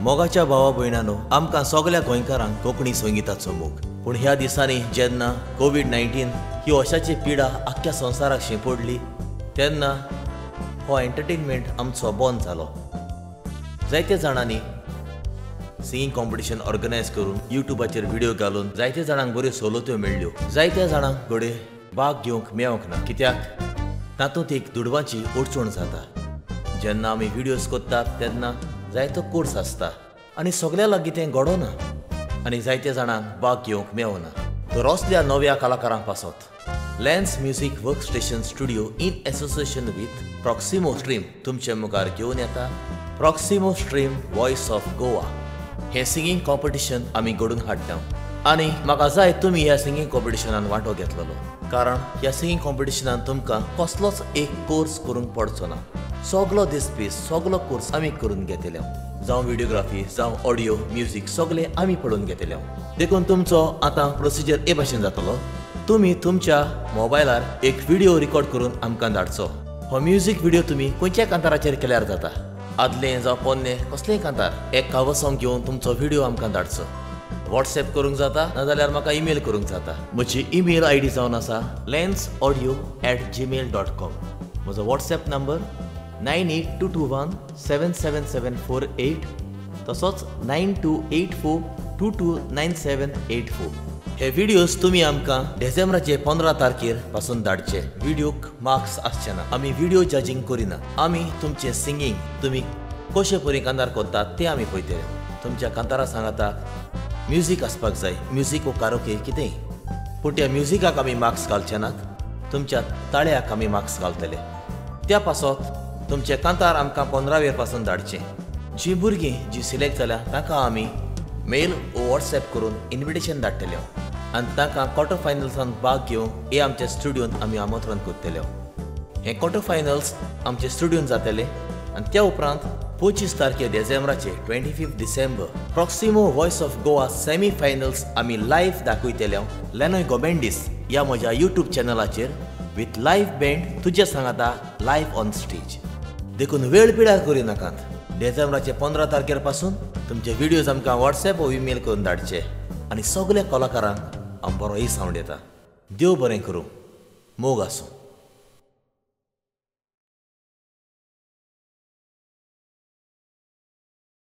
मोगाच्या भावा भयणांनो, आमकां सगळ्या गोंयकारांक कोंकणी संगीताचो मोग. पूण ह्या दिसांनी जेन्ना कोवीड-19 ही अशाची पिडा आख्ख्या संवसाराक शिंपडली तेन्ना हो एंटरटेनमेंट आमचो बंद जालो. जायते जाणांनी सिंगींग कॉम्पिटिशन ऑर्गनायज करून युट्यूबाचेर व्हिडिओ घालून जायते जाणांक बऱ्यो सवलत्यो मेळ्ळ्यो. जायत्या जाणांक घडये भाग घेवंक मेळोंक ना, कित्याक तातूंत एक दुडवांची अडचण जाता. जेन्ना आमी व्हिडियोज करतात तेन्ना जायतो कोर्स आसता आनी सगळ्या लागीं तें घडोना आनी जायते जाणांक भाग घेवंक मेळना. तर असल्या नव्या कलाकारांक पासत Lens music work station studio in association with Proximo stream तुमचे मुखार घेवन येता Proximo stream voice of Goa हें सिंगींग कॉम्पिटिशन आमी घडून हाडटा. आनी म्हाका जाय तुमी ह्या सिंगींग कॉम्पिटिशनान वांटो घेतलेलो, कारण ह्या सिंगींग कॉम्पिटिशनान तुमकां कसलोच एक कोर्स करूंक पडचो ना. सगलो दिसपी सगलो कोर्स आमी करून घेतले, जावं व्हिडियोग्राफी जावं ऑडियो म्युजीक सगळे आमी पळोवन घेतले. देखून तुमचो आतां प्रोसिजर हे भाशेन जातलो. तुमी तुमच्या मोबायलार एक व्हिडिओ रिकॉर्ड करून आमकां धाडचो. हो म्युजीक व्हिडिओ तुमी खंयच्याय कांताराचेर केल्यार जाता, आदलें जावं पोन्नें कसलेंय कांतार. एक कवर सॉंग घेवन तुमचो व्हिडिओ आमकां धाडचो. वॉट्सएप करूंक जाता, नाजाल्यार म्हाका ईमेल करूंक जाता. म्हजी ईमेल I D जावन आसा lensaudio@gmail.com. म्हजो व्हॉट्सएप नंबर 98221 77748, तसोच 928422 9784. हे व्हिडियोज तुमी आमकां डिसेंबराचे 15 तारखेर पासून धाडचे. व्हिडियोक मार्क्स आसचे ना, आमी व्हिडिओ जजींग करिना. आमी तुमचें सिंगींग तुमी कशे परी कांतार करतात तें आमी पळयतले. तुमच्या कांतारा सांगाता म्युजीक आसपाक जाय, म्युजीक वो कारोके कितेंय, पूण त्या म्युजिकाक आमी मार्क्स घालचे नात, तुमच्या ताळ्याक आमी मार्क्स घालतले. त्या पासत तुमचे कांतार आमकां 15वेर पासून धाडचे. जी भुरगीं जी सिलेक्ट जाल्या तांकां आमी मेल वो वॉट्सएप करून इन्विटेशन धाडटले आनी तांकां क्वॉर्टर फायनल्सान भाग घेवंक हे आमच्या स्टुडियोन आमी आमंत्रण करतले. हे क्वॉर्टर फायनल्स आमच्या स्टुडियोन जातले आनी त्या उपरांत 25 तारखे डिसेंबराचे 25 December Proximo voice of Goa semi finals आमी लायव्ह दाखयतले लेनोय गोमेंडीस ह्या म्हज्या युट्यूब चॅनलाचेर विथ लायव्ह बँड तुज्या सांगाता लायव्ह ऑन स्टेज. देखून वेळ पिड्यार करिनाकात. डिसेंबराचे 15 तारखेर पासून तुमचे व्हिडियोज आमकां वॉट्सएप वो ईमेल करून धाडचे आनी सगळ्या कलाकारांक आम बरो ही सावंड येता. देव बरें करूं, मोग आसूं.